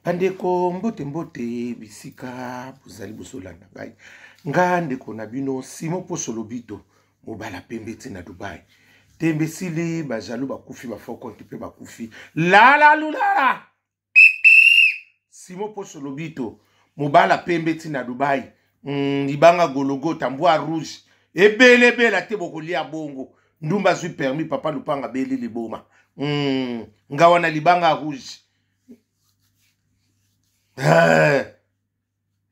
Bandeko, mbote mbote bisika bozali bozolanda ngai. Nga ndeko na bino Simon Poso Lobito, mobala pembe ti na Dubai. Tembe esili, ba jaloux bakufi, ba faux compte mpe bakufi. Lala lulala! Simon Poso Lobito, mobala pembe ti na Dubai. Libanga gologota, mbwa rouge. Ebele bela te bokolia bongo. Ndumba azwi permis, papa lupanga beli liboma. Nga wana libanga rouge.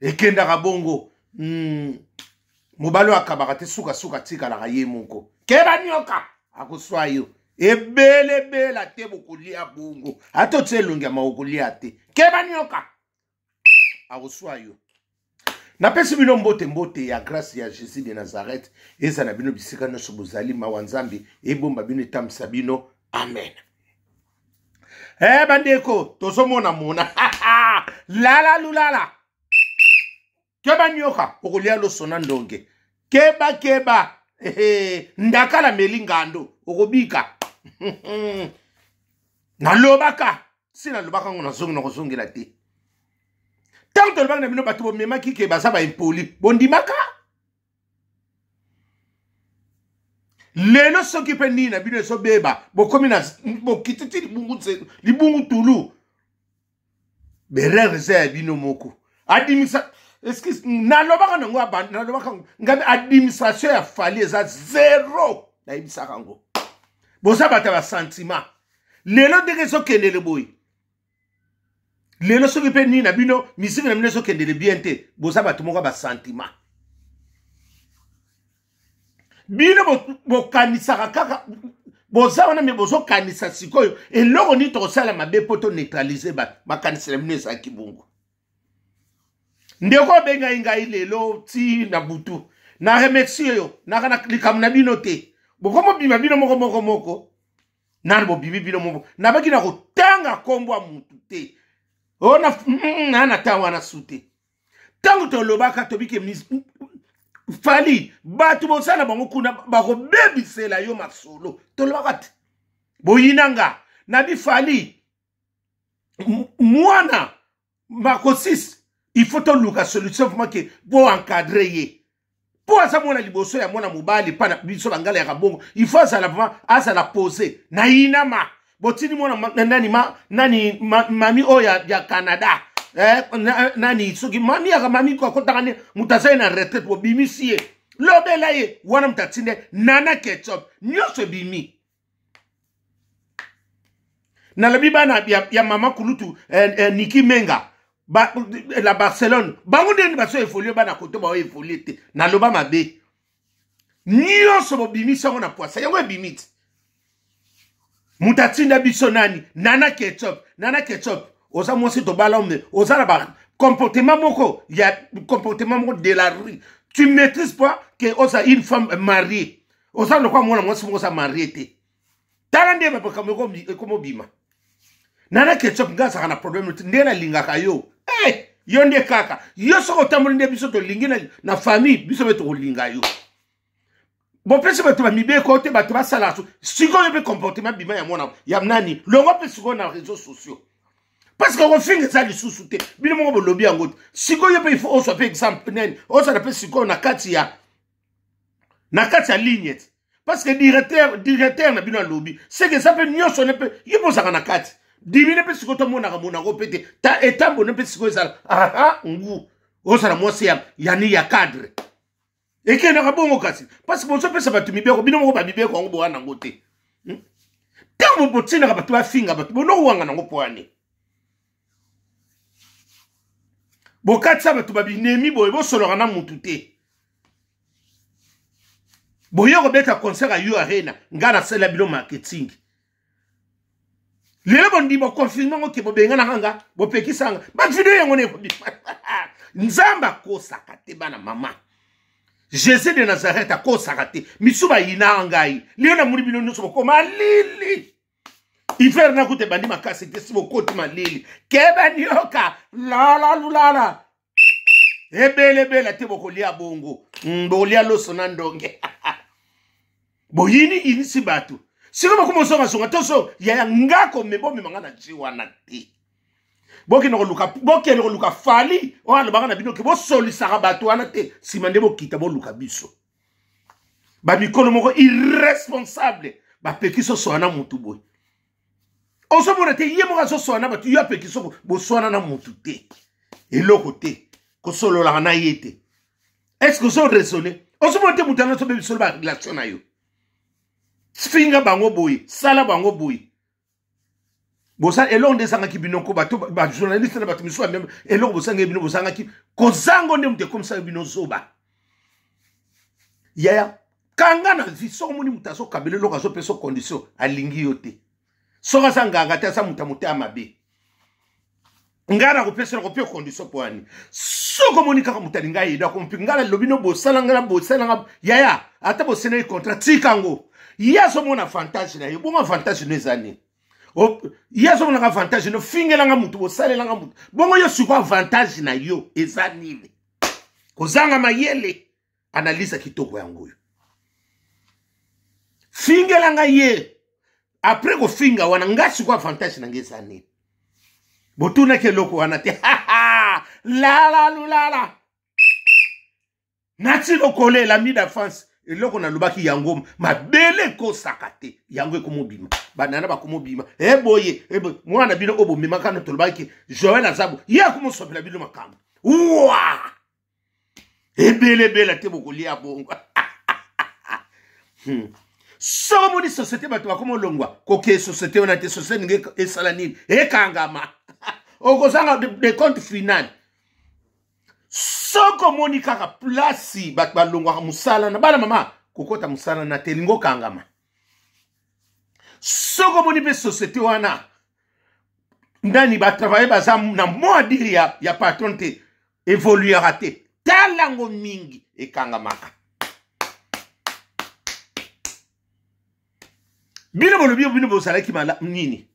Ekendaka bongo. Mobali oyo akabaka te, sukasuka atikalaka ye moko. Keba nyoka akoswa yo. Ebelebela te bokolia bongo. Ata otie elongi ya mawa okolia te. Keba nyoka akoswa yo. Napesi bino mbote mbote ya grâce ya Jésus de Nazareth. Eza na bino bisika nyonso bozali, mawa Nzambe ebomba bino, etambisa bino. Amen. Bandeko, tozomona mona. Lala lulala. Keba nyoka, okolia loso na ndonge. Keba keba. Ndakala meli ngando, okobika. Nalobaka, si nalobaka ngo nazongi na kozongela te. Tant tolobaki na bino bato bomemaki ke baza ba impoli, bondimaka? Lelo soki pe nini na bino ezobeba, bokomi na bokititi libungu libungu tulu. Berere eza ya bino moko. Adimisa, excuse, nalobaka nango aba, nalobaka ngo, ngabe administration ya Fally eza zero. Nayebisaka ngo. Boza bato ya ba sentiment. Lelo ndenge ezokendele boye. Lelo soki pe nini na bino, musique na bino ezokendele bien te, boza bato moko ya ba sentiment. Bino bokanisaka kaka, boza wana me bozokanisa sikoyo eloko nini tokosala mabe mpo to neutraliser bato. Makanisi na bino ezalaki bongo. Ndeko obengai ngai lelo ti na butu, na remercier yo, naka na likambo na bino te. Bokomobima bino moko moko moko. Nani bobimi bino moko. Nabaki na kotanga kombo ya mutu te. O na, na, na ta wana su te. Tango tolobaka tobike Fally, bato bosala bango kuna bakobebisela yo masolo. Tolobaka te. Boyinanga nabi Fally mwana makosis, il faut toluka solution vraiment ke bo encadrer ye. Po aza mwana liboso ya mwana mobali pa na biso bangala ya kabongo, il faut azala vraiment azala posé. Na inama botini mwana ma, nani, ma, nani, ma, mami oyo ya Canada. Na, nani soki mami ya mami ko akotaka ne moto azali na retraite, bobimisi ye. Lobela ye wana moto atinde Nana Ketchup nyonso ebimi. Nalobi bana ya mama kulutu Niki Menga ba, la Barcelone bango ndenge baso évoluer, bana koto bao évoluer te. Naloba mabe nyonso bobimisi yango na poisa yango ebimi te. Moto atinda biso nani? Nana Ketchup. Nana Ketchup, oza mwasi tobala ome, oza na ba comportement moko ya comportement moko de la rue. Tu maîtrises pas que oza une femme mariée. Oza lokola mwana mwasi moko oza mariée te. Tala nde makambo ekomobima. Nana Ketchup, nga azalaka na problème te, nde nalingaka yo. Yo nde kaka. Yo soki otamboli nde biso tolingi na famille, biso mpe tokolinga yo. Bopesi bato ba mibeko te, bato basala so. Sikoyo mpe comportement bima ya mwana ya nani, longo mpe sikoyo na réseaux sociaux. Parce que kofinga eza lisusu te, bino moko bolobi yango te. Sikoyo mpe il faut ozwa mpe exemple nani, ozala mpe sikoyo na kati ya, na kati ya ligne te. Parce que directeur na bino alobi, c'est que ça peut nyonso ne pe, yo bozaka na kati. Dimine mpe sikoyo tomonaka monako mpe te. Ta etambo ne mpe sikoyo ezala, aha, ngu. Ozala mwasi ya, ya ni ya cadre. Ekendaka bongo kasi. Parce que bozopesa bato mibeko, bino moko ba mibeko yango boya nango te. Ntango botinaka bato bafinga bato, bonoko wanga nango po ane. Bokatisa bato ba binemi boye, bosolaka na mutu te. Boye kobeta concert ya U Arena, nga nasala bino marketing. Lelo bondi bo confirmer ngo ke bobenganaka nga, bopekisa nga. Ba video yango ne kobima. Nzambe akosaka te bana mama. Jésus de Nazareth akosaka te. Misu bayina ngai. Lelo namoni bino nyonso bokoma lili. Hiver na kute bandi makasi te si bokoti malili. Keba nyoka, lala lulala. Ebele bela te bokolia bongo. Bokolia loso na ndonge. Boyini inisi bato. Sikoyo bakoma ozonga zonga toso ya ya ngako me bomema nga na ji wana te. Bokende koluka, bokende koluka Fally oyo alobaka na bino ke bosolisaka bato wana te. Nsima nde bokita boluka biso. Bamikolo moko irresponsable bapekisi oswana na mutu boye. Ozomona te ye moko azoswana na bato, yo apekisi boswana na mutu te, eloko te, kosololaka na ye te. Est-ce que ozo raisonner? Ozomona te moto yango azobebisolo ba relation na yo. Finga bango boye, sala bango boye. Bosa eloko nde ezangaki bino ko bato ba journaliste na bato misusu ya eloko bosangaki bino, bozangaki kozango nde moto ekomisaki bino zoba. Yaya kanga na vie, soki omoni moto azokabela eloko, azopesa condition, alingi yo te. Soki aza nganga te, aza moto ya motema mabe. Ngai nakopesa, nakopia condition mpo wani. Soki omoni kaka moto alingi ayeda kompi, ngai nalobi no bosala ngai na bosala nga yaya, ata bosenaki contrat, tika yango. Ye azomona avantage na ye, bongo avantage no eza nini? Ye azomonaka avantage no, fingelanga motu, bosalelanga motu, bongo yo sikoyo avantage na yo eza nini? Kozanga mayele. Analyse kitoko yango oyo. Fingelanga ye, après kofinga wana, nga sikoyo avantage na ngai eza nini? Botunaki eloko wana te. Lala lulala nati lokole l'ami d'enfance, eloko nalobaki yango, mabele ekosaka te, yango ekomobima, banana bakomobima. Eboye eboye, mwana bino oyo bomemaka no, tolobaki Joel aza ye akomosopela bino makambo wa ebelebela te, bokolia bongo. Soki omoni société bato bakoma olongwa, kokee société wana te. Société ninge esala nini? Ekangama, okozanga de compte final. Soki omoni kaka place bato balongwaka mosala na bana mama, kokota mosala na te, elingi okangama. Soki omoni mpe société wana ndani batravaille baza na mot à dire ya patron te, évoluera te, talango mingi ekangamaka. Bino bolobi bino bozalaki nini?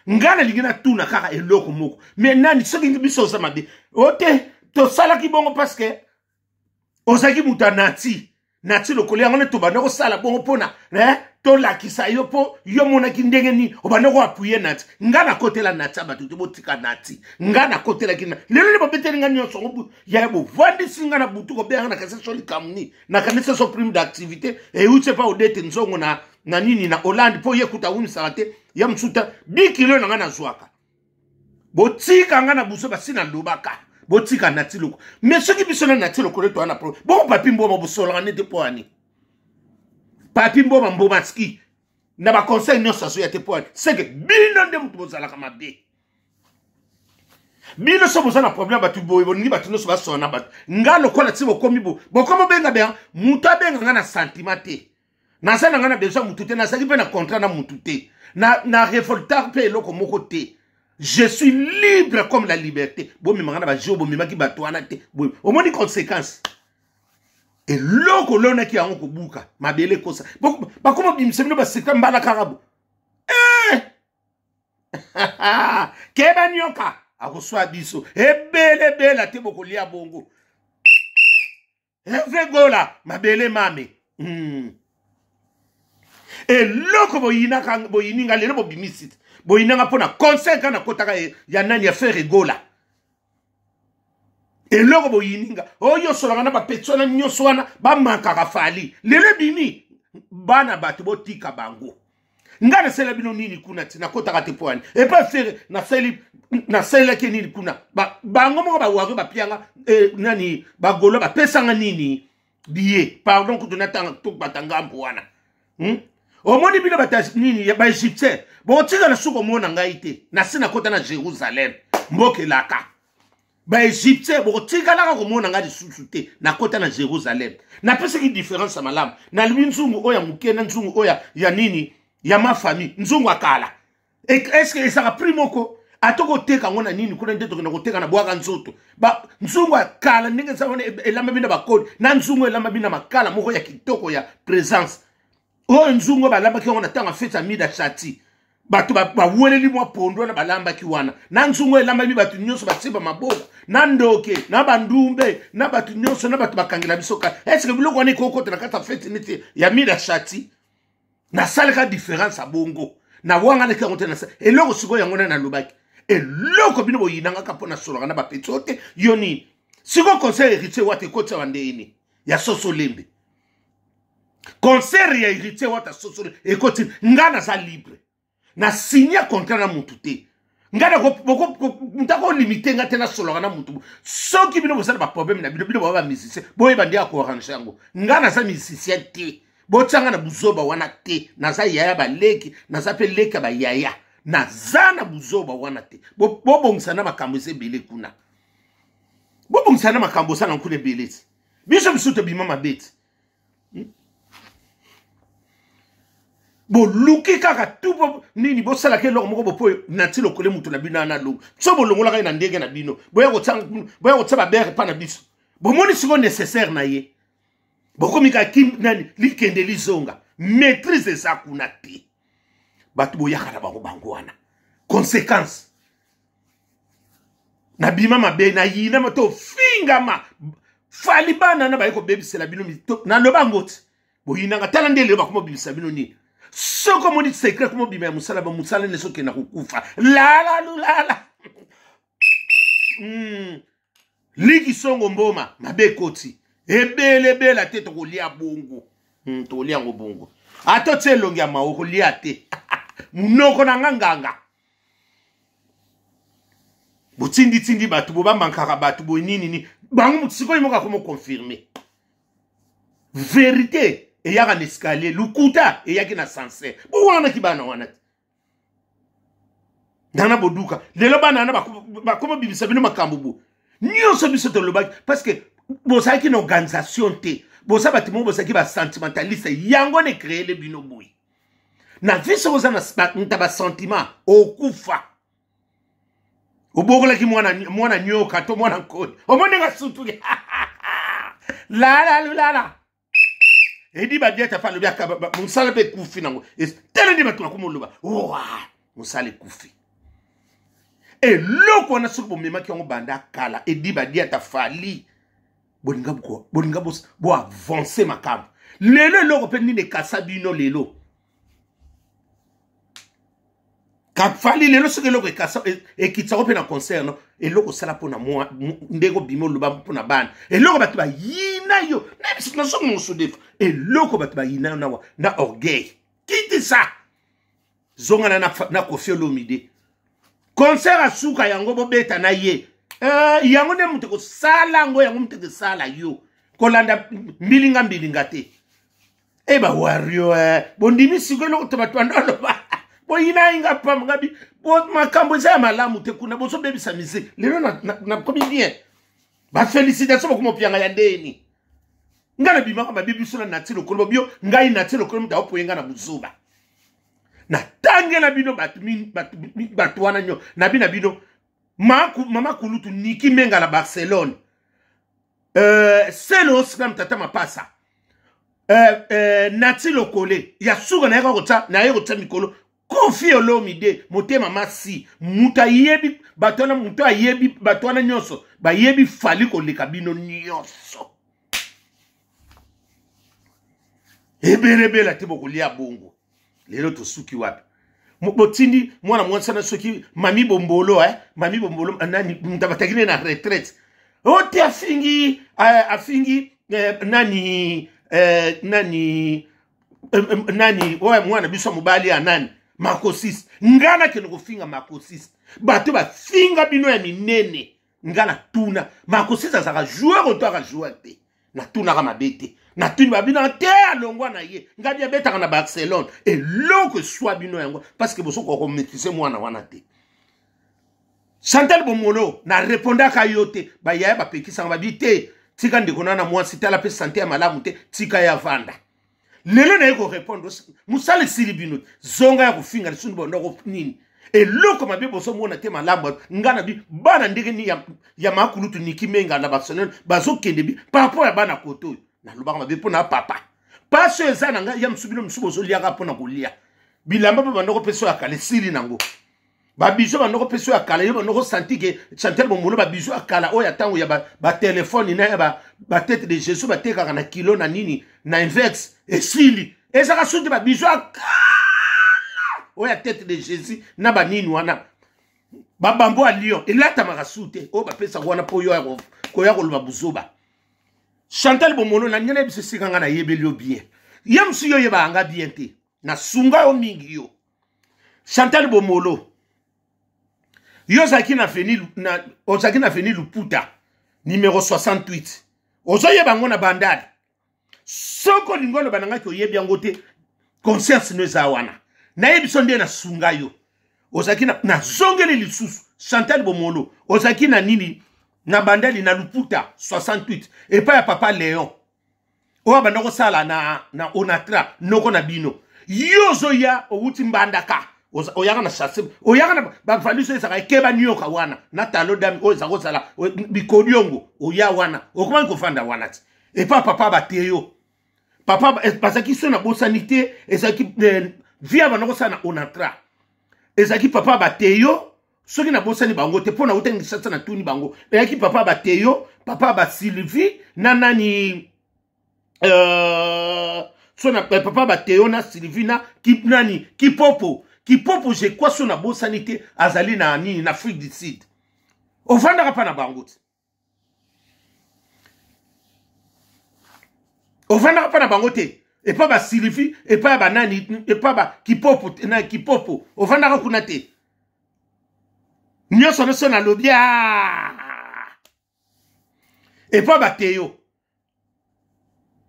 Ngai nalingi natuna kaka eloko moko. Me nani soki biso oza mabe o te, tosalaki bongo parce que ozalaki moto ya nati nati lokolo yango nde tobanda kosala bongo mpona tolakisa yo, mpo yo monaki ndenge nini obanda koapuye nati. Nga nakotela nati ya bato te, botika nati. Nga nakotelaki na lelo nde bobeteli nga nyonso yango ya bovandisi nga na butu kobenga na kanisa so likambo nini, nakanisa so prime d'activité euti epa odete nzongo na nini na Hollande, mpo ye kuta awumisaka te ya mosusu ta bikilo na nga nazwaka. Botika nga na buso basi nalobaka, botika nati loko. Me soki biso na nati lokolo towana pro bongo, Papi Mboma bosolaka nete mpo ani Papi Mboma Mbomaski na baconseil nyonso azoya te mpo ani seke bino nde moto bozalaka mabe. Bino so boza na problème bato boye, bolingi bato nyonso basola na bato. Nga lokola ti bokomi bo bokomi obenga benga moto abenga nga na sentiment te, naza na nga na besoin mutu te, nazalaki mpe na contrat na mutu te, na révoltar mpe eloko moko te. Je suis libre comme la liberté. Bomemaka na bajour bomemaki bato wana te, omoni conséquence eloko olonaki yango kobuka mabele ekosa. Bakoma bimisa bino baseka mbala kaka bo eh! Keba nyoka akoswa biso ebelebela te, bokolia bongo. Herve Gola mabele mame. Eloko boyinaka, boyininga lelo, bobimisi boyinanga mpo na conseil kaka nakotaka ya nani ya Ferre Gola. Eloko boyininga oyo osolaka na bapeti wana nyonso wana bamankaka Fally, lelo ebimi bana bato, botika bango. Ngai nasala bino nini kuna? Ti nakotaka te mpo wani epa Ferre nasali, nasalelaki nini kuna? Bango moko bawario bapianga nani bagolo bapesanga nini biye. Pardon kutu natanga tobata ngambo wana? Omoni bino bata nini ya baégyptien, botikala suki omona ngai te. Nasi nakota na Jérusalem, mboka elaka. Baégyptien bokotikalaka komona ngai lisusu te. Nakota na Jérusalem, napesaki différence ya malamu. Nalobi nzungu oyo ya moke na nzungu oyo ya nini ya ma famille, nzungu ya kala, est-ce ezalaka prix moko? Ata koteka yango na nini kuna nde tokenda koteka na bwaka nzoto. Nzungu ya kala ndenge eza wana elambami na bakode, na nzungu elambami na makala moko ya kitoko ya présence oyo, nzungu oyo balambaki yango na ntango ya feti ya mida chati, bato baweleli mwa pondo wana balambaki wana, na nzungu elambami, bato nyonso batie maboko na ndoke na bandumbe na bato nyonso na bato bakangela biso ka. Est-ce biloko wana ekokota na kati ya feti neti ya mida chati? Nasalaka différence ya bongo, nawanganaki yango te. Eloko sikoyo yango nde nalobaki. Eloko bino boyinangaka mpo nasolaka na bapeti oyo te, yo nini sikoyo? Concert Héritier Wata ekotisa bandeyini ya soso lembe. Concert ya Héritier Wata, soso ekoti. Nga naza libre, na signa contrat na mutu te. Nga moto akolimite nga te. Nasolaka na mutu. Soki bino bosala baproblème na bino, bino baba bamusicien, boyeba nde ya koarrange yango. Nga naza musicien te, botianga na buzoba wana te. Naza yaya baleki, naza mpe leki ya bayaya, naza na buzoba wana te. Bobongisa na makambo eza ebele kuna, bobongisa na makambo osala nkuna ebele ti biso biso tobima mabe ti. Boluki kaka tu nini, bosalaka eloko moko bopo nati lokole moto na bino ana longo so bolongolaka ye na ndenge na bino, boya kotia babere mpa na biso. Bomoni sikoyo nécessaire na ye, bokomi kaka nani likende lizonga, maîtrise eza kuna te. Bato boyaka na bango bango wana, conséquence nabima mabe, nayinama to fingama. Fali bana na baye kobebisela bino, naloba yango ti boyinanga. Tala nde lelo bakoma bimisa bino nini. Soki omoni secret koma obima ya mosala, bamosala nde sokenda kokufa lala lulala. Liki songo mboma mabe ekoti ebelebela te, tokolia bongo. Tokolia yango bongo. Ata otie elongi ya mawa, okolia te. Monoko na nga nganga, botinditindi bato, bobambankaka bato boye nini nini. Bango sikoyo moko akoma confirme verité eyaka na escalier, lokuta eyaki na ascenseur. Bowanaki bana wana te, nana boduka. Lelo bana wana bakoma bimisa bino makambo bo nyonso biso tolobaki, parce que bozalaki na organisation te. Boza bato moko bozalaki basentimentaliste, yango na ecreele bino boye na vie. Soki oza na basentiment, okufa. Obokolaki mwana, mwana nyoka to mwana nkoni, omoni ndenge asutuki lala lulala. Edi Badiata mpe alobi mosala mpe ekufi nango. Tala nde bato bakoma oloba wa mosala ekufi. Eloko wana soki bomemaki yango banda kala, Edi Badiata, Fali, bolinga bolinga boavance makambo. Lelo eloko mpe nini ekasa bino lelo? Kafali lelo soki eloko ekasa ekitisako mpe na concert no eloko osala mpo na mwa ndenge obimi oloba mpo na bana, eloko bato bayina yo nayebisi nazongi mosudefa, eloko bato bayina yo nawa na orgueil. Kitisa zongana na Koffi Olomide, concert asuka yango bobeta na ye. Yango nde moto ekosala yango, yango moto ekosala yo kolanda mbilinga mbilinga te. E bawario eh, bondimi sikoyo eloko to bato banda oloba boyina ye nga pamba ngabi makambo eza ya malamu te kuna bozobebisa miziki. Lelo nakomi na bien, bafélicitation bakoma opianga ya ndeni. Ngai nabimaka mabe biso na nati lokolo babio ngai nati lokolo moto aopoye ngai na buzoba. Natangela bino bato wana nyo nabi na bino mama kulutu Niki Menga na Barcelone, Selo Oscram, tata mapasa, Nati Lokole ya suka nayaka kotya, naye kotya mikolo Koffi Olomide motema masi. Moto ayebi bato wana, moto ayebi bato wana nyonso, bayebi Fali koleka bino nyonso. Ebelebela te, bokolia bongo. Lelo tosuki wapi? Botindi mwana mwasi wana soki mami bombolo, eh? Mami bombolo nani moto abataki ne na retraite o te, afingi afingi nani nani nani oyo mwana biso mobali ya nani, Makosis. Nga nakende kofinga Makosis? Bato bafinga bino ya minene. Nga natuna, Makosis azalaka joueur oto aka joueur te? Natunaka mabe te, natuni babino te, alongwa na ye. Ngabi abetaka na Barcelone. Eloko eswa bino yango parce que bozokoka komaîtrise mwana wana te. Chantal Bomolo, na repondaka yo te. Bayaya bapekisanga, babi te, tika ndeko na na mwasi, tala mpe sante ya malamu te, tika ya vanda. Lelo naye korépondre, mosala esili bino, zonga ya kofinga lisusu bondoko nini. Eloko mabe bozomona te malamu. Nga na bi bana ndenge nini ya makulutu Niki Menga na Barcelone bazokende bi par rapport ya bana kote oyo. Nalobaka mabe mpo na papa, pasi oyo eza na ngai ya mosu. Bino mosusu bozoliaka mpo na kolia bilamba mpe bandoko mpe so ya kala esili nango, babiso bandoko mpe so ya kala. Yo bandoko santi ke Chantel Bomolo, babiso ya kala oyo ya ntango ya batelefone na ya batete de Jésus batekaka na kilo na nini na invex esili, ezaka soki babiso ya kala oyo ya tete de Jésus na banini wana. Babambo ya Lyon elatamaka su te, oyo bapesaka wana mpo yo koya koloba buzoba. Chantal Bomolo, na ndenge na biso esika nga nayebeli yo bien, ye mosusu yo oyebaka nga bien te, nasunga yo mingi. Yo Chantal Bomolo, yo ozalaki na veni na, ozalaki na veni Luputa numero 68, ozoyeba yango na Bandale. Soki olingi oloba na ngai ke oyebi yango te, conscience no eza wana. Nayebi so nde nasunga yo. Ozalaki nazongeli lisusu, Chantal Bomolo, ozalaki na nini na Bandali na Luputa 68, epai ya papa Léon oyo abanda kosala na Onatra, noko na bino. Yo ozoya, owuti Mbandaka, oyaka na chasse, oyaka na bavalise oyo ezalaka ekeba nioka wana na talo dami oyo eza kozala bikodiongo. Oya wana, okomaki kofanda wana ti epa papa bateyo. Papa eh, bazalaki so nabosani te, ezalaki eh, via banda kosala na Onatra, ezalaki papa bateyo. Soki nabosani bango te, mpo nauta Kinshasa, natuni bango, eyaki papa bateyo, papa Basylvie na nani, so na eh, papa bateo na Sylvie na ki, nani, Kipopo. Kipopo, je crois, so nabosani te, azali na nini, na Afrique du Sud. Ofandaka mpa na bango te, ofandaka mpa na bango te, epa Basylvie, epa ya banani, epa ba Kipopo na Kipopo, ofandaka kuna te. Nyonso nyonso nalobi, epa bateyo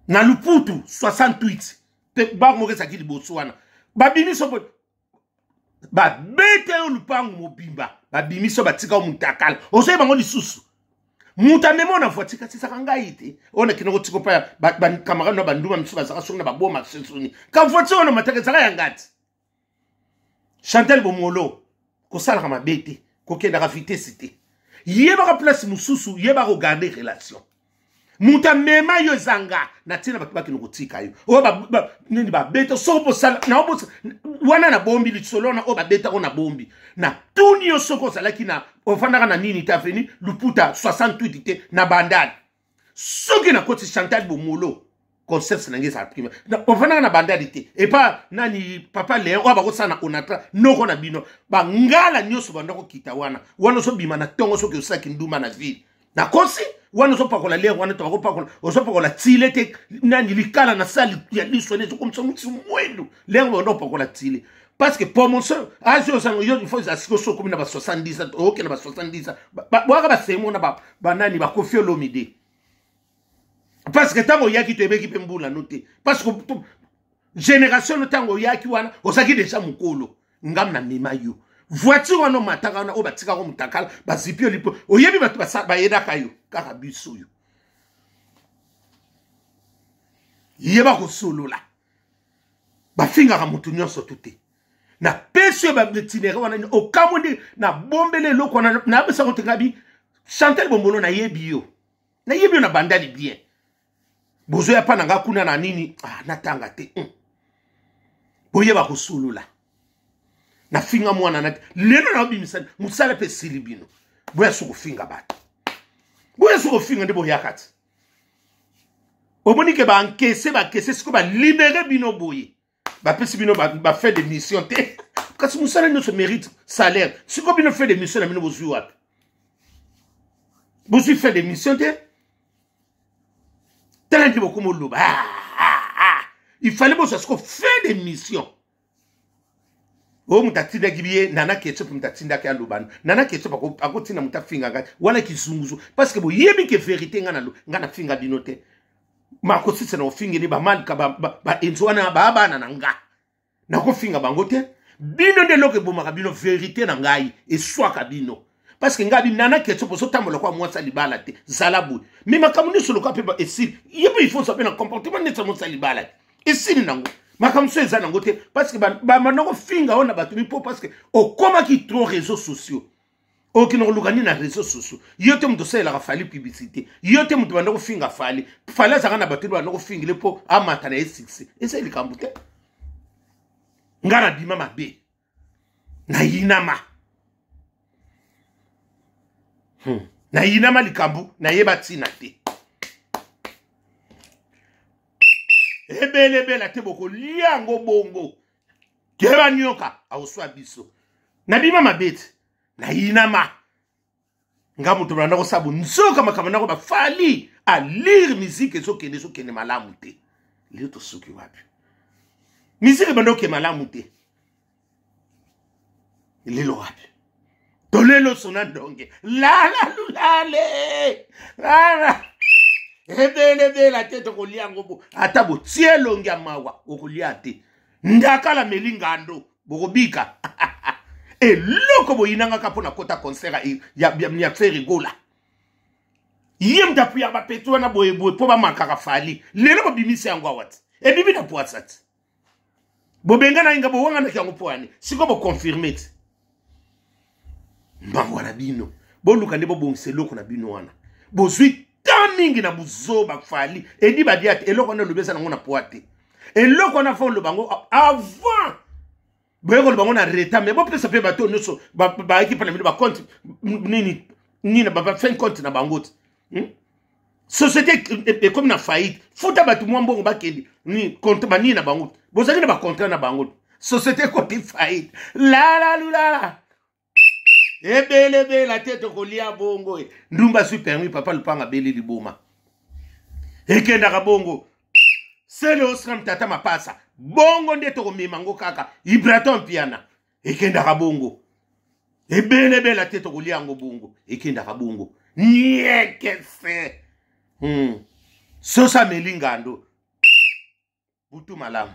na Luputu 68 te, bango moko ezalaki liboso wana. Babimiso mpo babeta yo lupangu mobimba, babimiso, batika yo mutakala, ozoyeba bango lisusu. Moto amema na voiture, kasi ezaka ngai te oyo nakende kotika mpa ya bacamarade na banduma misusu bazaka soki na baboma soni ka voiture wana mataka ezaka ya ngati. Chantal Bomolo, kosalaka mabe te, kokendaka vitesse te, yebaka place mosusu, yeba kogarde relation. Moto amema yo eza nga na ntina bato bakende kotika yo oyo nini babeta. Soki bosala wana, nabombi lisolo wana oyo babetako, nabombi. Na tuni yo soki ozalaki na ofandaka na nini te, aveni Luputa 68 te, na Bandale. Soki nakoti, Chantal Bomolo, conscience na ngai ezala prime. Ofandaka na Bandali te, epa nani, papa Leon oyo bakosala na Onatra, noko na bino, bangala nyonso banda kokita wana. Wana ozobima na ntongo, soki osalaki ndumba na ville, nakosi wana, ozopakola lere wana, tobakopakola, ozopakola tile te, nani, likala na sali ya liso wana ezokomisa mosi mwindu. Lere banda kopakola tile parce que promotion age ozango yo, il faut ezala sikoyo. So okomi na ba 70 ans, okende ba 70 ans, bwaka basemo na banani, bakofi Olomide, parce que ntango oyaki toyebeki mpe mbula no te, parce que génération no, ntango oyaki wana ozalaki deja mokolo. Ngam na mema yo voiture wana, omataka wana oyo batikaka motakala, bazipi yo lipo. Oyebi bato bayedaka yo kaka biso oyo. Yeba kosolola, bafingaka moto nyonso tu te. Napesi yo batinere wana, okamwe nde nabombeli eloko wana, nayebisako te. Ngabi Chantal Bombolo, nayebi yo, nayebi yo na Bandali bien. Bozoya mpa na nga kuna na nini, ah, natanga te. Boyeba kosolola. Nafinga mwana na te, lelo naobimisa mosala mpe esili bino. Boya so kofinga bato, boya so kofinga nde boyaka ti omoni ke bankese bakese sikoyo balibere bino boye, bapesi bino bafait de mission te, kasi mosala nyonso mérite salaire. Sikoyo bino fait de mission na bino bozwi wapi? Bozwi fait de mission te. Tala nde bokoma oloba, ah, ah, ah. Il fallait bozwa sikoyo fait de mission oyo moto atindaki ye Nana Ketchup. Moto atindaki aloba Nana Ketchup akotinda moto afinga ngai wana kizunguzu, parce que boyebi ke vérité ngai ngai nafinga bino te. Makosisa na ofingeli bamalika baenzo wana, baa bana na nga, nakofinga bango te. Bino nde eloko ebomaka bino, vérité na ngai eswaka bino, parce que ngai bi Nana Ketchup ozotambola kwa mwasi ya libala te. Zala boye, me makambo nyonso loka mpe esili. Ye mpe il faut mpe na comportement neti ya mwasi ya libala te. Esili nango, makambo so eza nango te, parce que bamanda kofinga oyo na bato mipo, parce que okomaki trop réseaux sociaux. Okende koluka nini na réseaux sociaux? Yo te moto osalelaka Fali publicité, yo te moto banda kofinga Fali. Fali azalaka na bato banda kofingile mpo amata na ye succès, eza likambo te. Ngai nabima mabe, nayinama, Nayinama likambo nayeba ntina te. Ebelebela te, bokolia yango bongo. Keba nioka akoswa biso. Nabima mabe te. Nayinama nga moto banda kosala bonzoka makambo nako bafali alire miziki ezokende ezokende malamu te. Lelo tosuki wapi? Miziki ebanda okende malamu te, lelo wapi? Tolelo sona ndonge lala lulale lala ebelebela te, tokolia yango bo ata botie elongi ya mawa okolia te. Ndakala meli ngando bokobika eloko boyinangaka mpo na kota concert ya Ferre Gola. Ye moto apuyaka bapeti wana boyeboye mpo bamakaka Fally. Lelo bobimisi yango awa ti ebimi na pwasa ti bobengana ye nga bowanganaki yango mpo ani sikoyo boconfirme ti mawa na bino. Boluka nde bobongisa eloko na bino wana. Bozwi temps mingi na buzoba. Fally edi badia te, eloko wana olobi eza nango na poa te. Eloko wana fo oloba yango avant, boye koloba yango na retard. Mais bopesa mpe bato nyonso bayaki mpo na bino bacompte nini nini, bafin compte na bango te. Société ekomi na faillite, futa bato mwa mbongo bakende banini na bango, bozalaki na bacontrat na bango. Société ekoti faillite, lala lulala ebelebela te, tokolia bongo. Ndumba azwi permis, papa lupanga abeli liboma, ekendaka bongo. Sele osram tata mapasa bongo nde tokomema yango kaka. Ibraton Piana ekendaka bongo, ebelebela te, tokolia yango bongo, ekendaka bongo niekese. Soso ameli ngando, butu malamu.